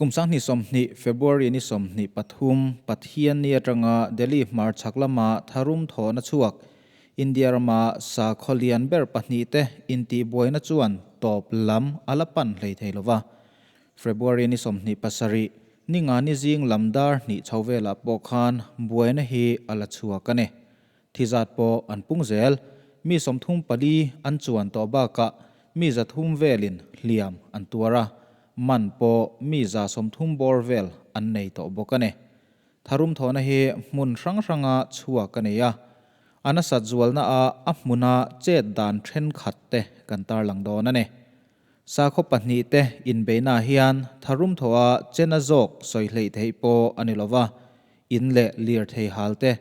Kum 2020 February ni 23 Pathianni atanga Delhi hmarchhak lama tharum thawhna chhuak India rama sakhaw lian ber pahnihte intihbuaina chuan tawp lam a la pan hlei thei lova. February ni 27 ninga ni zing lam dar hnih chho velah pawh khan buaina hi a la chhuak a ni. Thi zat pawh an pung zel. Mi 34 an chuan tawh bakah mi 300 velin hliam an tuar a, man pawh mi 130 bawr vel an nei tawh bawk a ni. Tharum thawhna hi hmun hrang hranga chhuak a nei a, a nasat zualna ah a hmuna chet dan thenkhat te kan tarlang dawn a ni. Sakhaw pahnih te inbeihna hian tharum thawha chena zawk sawi hleih theih pawh a ni lova, in leh lirthei hal te,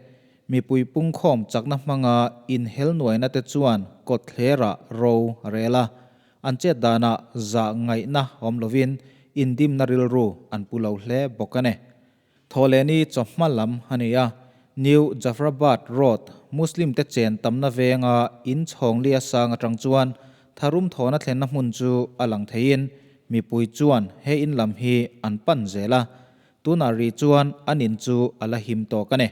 mipui pungkhawm chakna hmanga inhel nuaina te chuan kawt thlerah ro a rel a, an chet danah zah ngaihna awm lovin indimna rilru an pu lo hle bawk a ni. Thawhlehni chawhma lam a ni a, New Jafrabad Road, Muslim te chen tamna venga in chhawng lia sang atang chuan tharum thawhna thlenna hmun chu a lang theiin mipui chuan he in lam hi an pan zel a, tunah rih chuan an in chu a la him tawk a ni.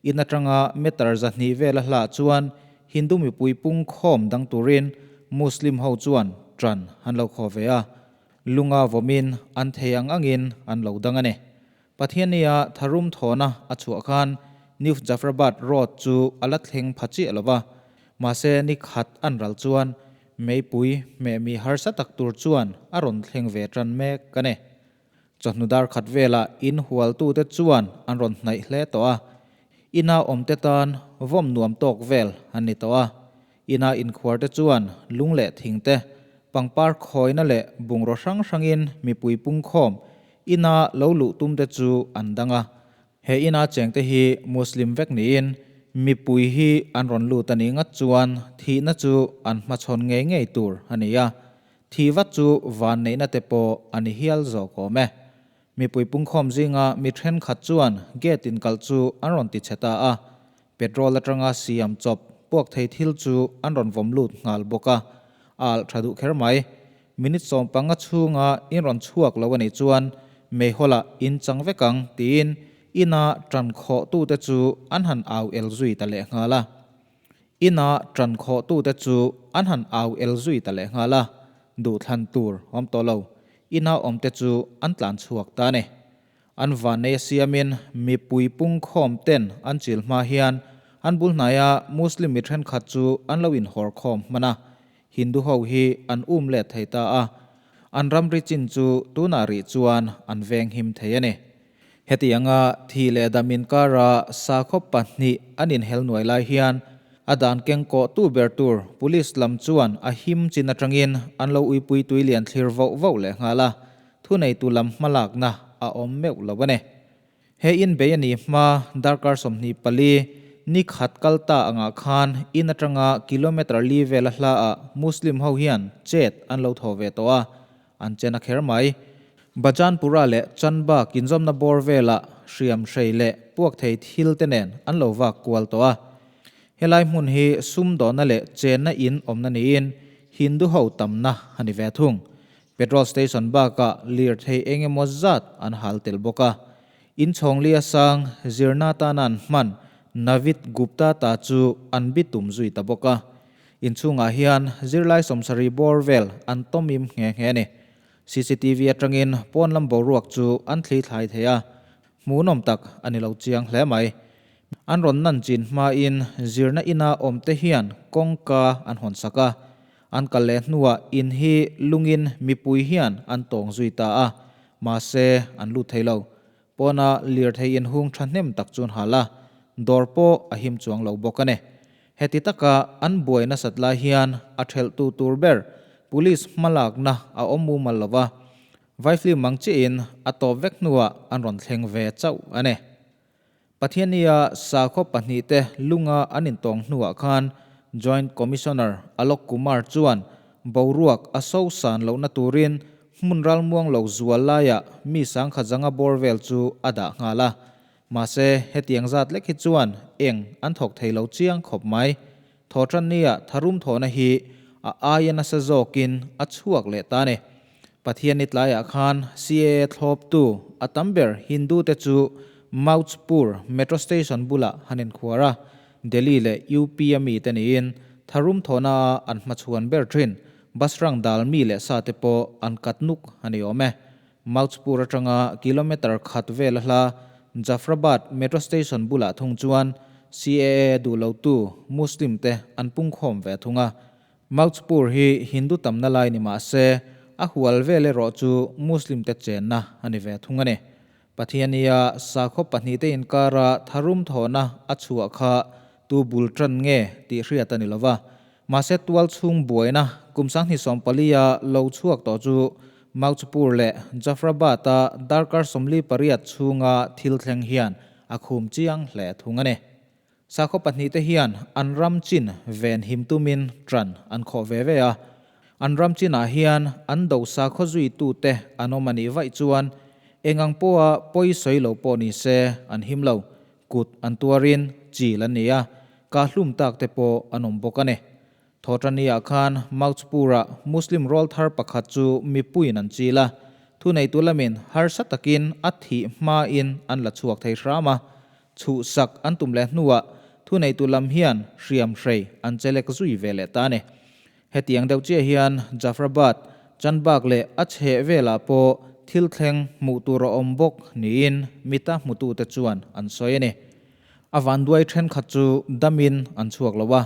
In atanga meter 200 vela hlah chuan Hindu mipui pung khawm dang turin Muslim ho chuan tan an lo khaw ve a, Lunga vawmin an thei ang angin an lo dang a ni. Pathiannia tharum thawhna a chhuah khan New Jafrabad Road chu a la thleng pha chiah lo va, mahse ni khat an ral chuan meipui hmehmi harsa tak tur chuan a rawn thleng ve tan mek a ni. Chawhnu dar khat velah in hualtute chuan an rawn hnaih hle tawh a, ina awmte tan vawm nuam tawk vel an ni tawh a. Ina inkhuarte chuan lung leh thing te, pangpar khawina leh bungraw hrang hrangin mipui pungkhawm ina lo luh tum te chu an dang a. He ina chengte hi Muslim vek niin mipui hi an rawn lut a nih ngat chuan thihna chu an hmachhawn ngei ngei tur a ni a. Thih vat chu van neihna te pawh a ni hial zawk awm e. Mipui pungkhawm zinga mi thenkhat chuan gate inkalh chu an rawn ti chhe ta a. Petrol atanga siam chawp puak thei thil chu an rawn vawm lut nghal bawk a, a alh tha duh kher mai. Minute 15 chhunga in rawn chhuak lo a nih chuan meihawlah in chang vek ang tiin ina tan khawhtute chu an han au el zui ta leh nghal a. Ina tan khawhtute chu an han au el zui ta leh nghal a, duhthlan tur awm tawh lo. Ina awmte chu an tlan chhuak ta a ni. An vannei a siamin mipui pungkhawm ten an chil hma hian an bul hnaia Muslim mi thenkhat chu an lo inhawr khawm hman a, Hindu ho hi an um let thei ta a, an ramri chin chu tunah rih chuan an veng him thei a ni. Hetianga thi leh dam inkara sakhaw pahnih an inhel nuai lai hian a dan keng kawh tu ber tur Police lam chuan a him chin atangin an lo uipui tui lian thlir voh voh leh nghal a, Thuneitu lam hmalakna a awm meuh lo a ni. He in bei a nih hma darkar 24 ni khat kal ta angah khan in atanga kilometre li vela hla ah Muslim ho hian chet an lo thaw ve tawh a, an chen a kher mai. Bajanpura leh Chanba kinzawmna bawr velah hriam hrei leh puak thei thil te nen an lo vak kual tawh a. Helai hmun hi sumdawhna leh chenna in awmna niin Hindu ho tamna a ni ve thung. Petrol station bakah lirthei eng emaw zat an hal tel bawk a. In chhawngli a sang zirna atana an hman Navid Gupta ta chu an bi tum zui ta bawk a. Inchhungah hian zirlai 70 bawr vel an tawmim nghe nghe a ni. CCTV atangin pawn lam boruak chu an thli thlai thei a, hmuhnawm tak a ni lo chiang hle mai. An rawn nan chin hmain zirna ina awmte hian kawngka an hawn sak a, an kal leh hnuah in hi lungin mipui hian an tawng zui ta a, mahse an lut thei lo. Pawna lirthei inhung thahnem tak chu an hal a, dawr pawh a him chuang lo bawk a ni. Heti taka an buai nasat lai hian a thelhtu tur ber Police hmalakna a awm mumal lo va, Vaiflim mang chiahin a tawp vek hnuah an rawn thleng ve chauh a ni. Pathiannia sakhaw pahnihte lunga an intawng hnuah khan Joint Commissioner Alok Kumar chuan boruak a so san lohna turin hmun ralmuang lo zual laiah mi sangkhat zanga bawr vel chu a dah nghal a. Mahse, hetiang zat lek hi chuan eng an thawk thei lo chiang khawp mai. Thawhtannia tharum thawhna hi a aia nasa zawkin a chhuak leh ta a ni. Pathianni tlaiah khan CAA thlawptu a tam ber Hindu te chu Maujpur Metro Station bulah han inkhuar a, Delhi leh UP a mite niin tharum thawhnaah an hmachhuan ber thin. Bus rang dal mi leh sa te pawh an kat nuk a ni awm e. Maujpur atanga kilometre khat vel a hla Jafrabad Metro Station bulah thung chuan CAA duh lotu Muslim te an pungkhawm ve thung a. Maujpur hi Hindu tamna lai ni mah se, a hual vel erawh chu Muslim te chenna a ni ve thung a ni. Pathiania sakhaw pahnihte inkara tharum thawhna a chhuah kha tu bul tan nge tih hriat a ni lo va. Mahse tual chhung buaina kum 2014 a lo chhuak tawh chu Maujpur leh Jafrabad-a darkar 48 chhunga thil thleng hian a khum chiang hle thung a ni. Sakhaw pahnihte hian an ram chin ven him tumin ṭan an khawh ve ve a. An ram chinah hian an do sakhaw zuitute an awm a nih vaih chuan eng ang pawha pawi sawi lo pawh ni se an him lo, kut an tuarin chil an ni a, kahlum tak te pawh an awm bawk a ni. Thawṭaniah khan Maujpur-ah Muslim rawlthar pakhat chu mipuiin an chil a, thuneitu lamin harsa takin a thih hmain an la chhuak thei hram a, chhuhsak an tum leh hnuah thuneitu lam hian hriam hrei an chelek zui ve leh ta a ni. Hetiang deuh chiah hian Jafrabad, Chanbagh leh a chheh velah pawh thil thleng hmuh tur a awm bawk niin mita hmutute chuan an sawi a ni. A vanduai thenkhat chu damin an chhuak lo a,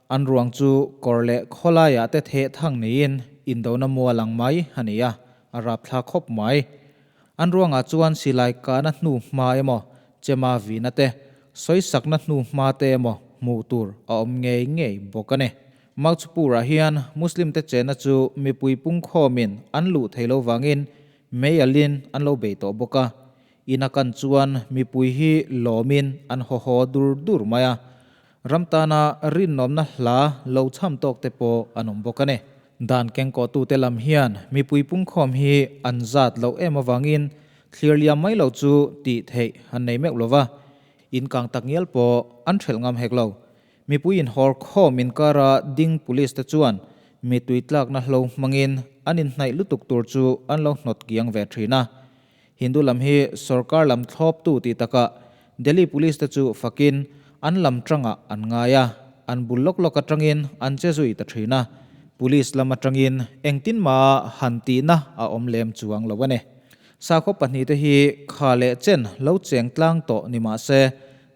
An ruang chu kawr leh khawlaiah te theh thang niin indona mual ang mai a ni a, a rapthla khawp mai. An ruangah chuan silai kahna hnu hma emaw, chema vihna te, sawisakna hnu hma te emaw hmuh tur a awm ngei ngei bawk a ni. Maujpur-ah hian Muslim te chenna chu mipui pungkhawmin an luh thei lo vangin mei alin an lo bei tawh bawk a. Ina kan chuan mipui hi lawmin an haw haw dur dur mai a. Ram tana rinnawmna hla lo chham tawk te pawh an awm bawk a ni. Dan kengkawhtute lam hian mipui pungkhawm hi an zat loh em avangin thlir liam mai lo chu tih theih an nei meuh lo va, in kang tak ngial pawh an hrelh ngam hek lo. Mipui inhawr khawm inkara ding police te chuan mitui tlakna hlo hmangin an inhnaih lutuk tur chu an lo hnawt kiang ve thin a. Hindu lam hi sorkar lam thlawptu tih takah Delhi Police te chu fakin an lam tangah an ngai a, an bul lawk lawk atangin an che zui ta thin a, Police lam atangin engtin mah han tihna a awm lem chuang lo a ni. Sakhaw pahnihte hi kha leh chen lo cheng tlang tawh ni mah se,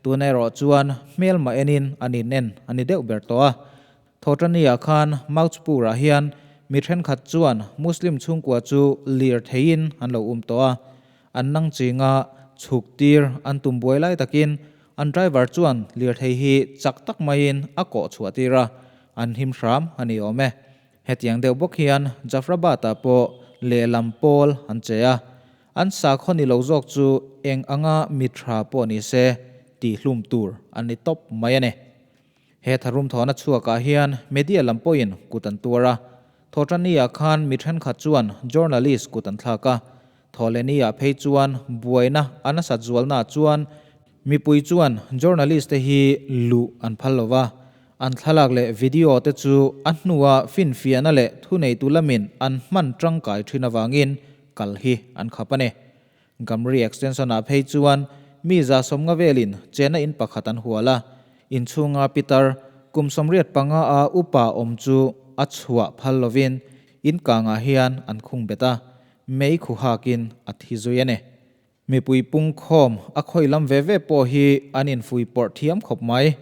tuna erawh chuan hmelmah enin an inen a ni deuh ber tawh a. Thawṭaniah khan Maujpur-ah hian mi ṭhenkhat chuan Muslim chhungkua chu lir theiin an lo um tawh a, an nang chinga chhuk tir an tum buai lai takin an driver chuan lirthei hi chak tak maiin a kawh chhuah tir a, an him hram a ni awm e. Hetiang deuh bawk hian Jafrabad-ah pawh lehlam pawl an che a, an sakhaw ni lo zawk chu eng anga mi ṭha pawh ni se tihhlum tur an ni tawp mai a ni. He tharum thawhna chhuakah hian media lam pawhin kut an tuar a. Thawhṭanni-ah khan mi ṭhenkhat chuan journalist kut an thlak a. Thawhlehni-ah phei chuan buaina a nasat zualnaah chuan mipui chuan journalist te hi luh an phal lo va. An thlalak leh video te chu a hnua finfiahna leh thuneitu lamin an hman ṭangkai ṭhin avangin kal hi an khap a ni. Gamri Extension-ah phei chuan mi 150 velin chenna in pakhat an hual a, inchhunga pitar kum 85 a upa awm chu a chhuah phal lovin in kangah hian an khung bet a, mei khu hakin a thi zui a ni. Mipui pungkhawm a khawi lam ve ve pawh hi an infui pawrh thiam khawp mai.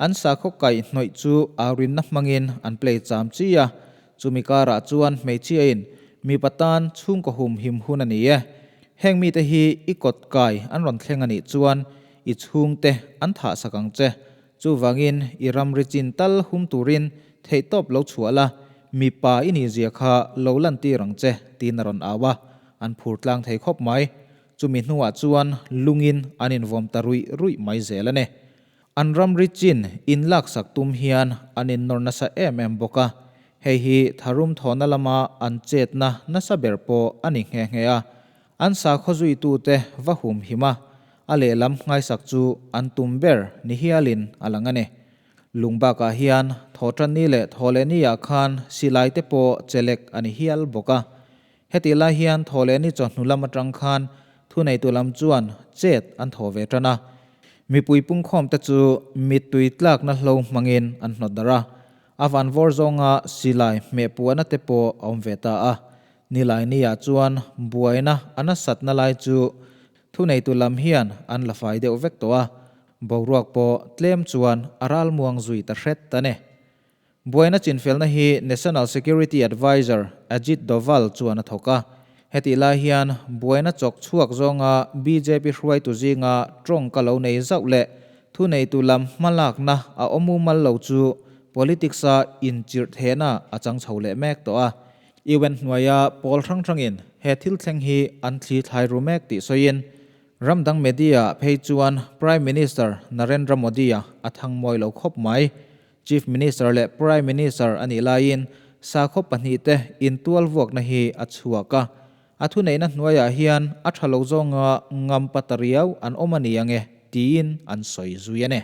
An sakhaw kaih hnawih chu aurinna hmangin an play cham chi a, Chumi karah chuan hmeichhiain mipa tan chhungkaw hum him hun a ni e. Heng mite hi i kawt kai an rawn thleng a nih chuan i chhungte an thah sak ang che. Chuvangin i ramri chin tal hum turin theihtawp lo chhuah la, mipa i nih zia kha lo lantir ang che, tiin a rawn au a. An phur tlang thei khawp mai. Chumi hnuah chuan lungin an invawm ta ruih ruih mai zel a ni. An ramri chin in laksak tum hian an innawr nasa em em bawk a, hei hi tharum thawhna lama an chetna nasa ber pawh a ni nghe nghe a. An sakhaw zuitute va hum him a, a lehlam nghaisak chu an tum ber ni hialin a lang a ni. Lung bakah hian thawhtanni leh thawhlehniah khan silai te pawh chelek a ni hial bawk a. Hetih lai hian Thawhlehni chawhnu lam atang khan thuneitu lam chuan chet an thaw ve tan a. Mipui pungkhawmte chu mittui tlakna hlo hmangin an hnawt darh a. A van vawr zawnga silai hmeh puahna te pawh a awm ve ta a. Nilainiah chuan buaina a nasatna lai chu Thuneitu lam hian an la fai deuh vek tawh a, boruak pawh tlem chuan a ralmuang zui ta hret a ni. Buaina chinfelna hi National Security Adviser Ajit Doval chuan a thawk a, hetih lai hian buaina chawk chhuak zawnga bjp hruaitu zinga tawngka lo nei zauh leh thuneitu lam hmalakna a awm mumal lo chu politics-a inchirh thehna a chang chho leh mek tawh a. UN hnuaia pawl hrang hrangin he thil thleng hi an thli thlai ru mek tih sawiin ram dang media phei chuan Prime Minister Narendra Modi-a a thang mawi lo khawp mai. Chief Minister leh Prime Minister a nih laiin sakhaw pahnihte intual vuakna hi a chhuak a. A thuneihna hnuaiah hian a tha lo zawnga ngam pa ta riau an awm a ni ang e tiin an sawi zui a ni.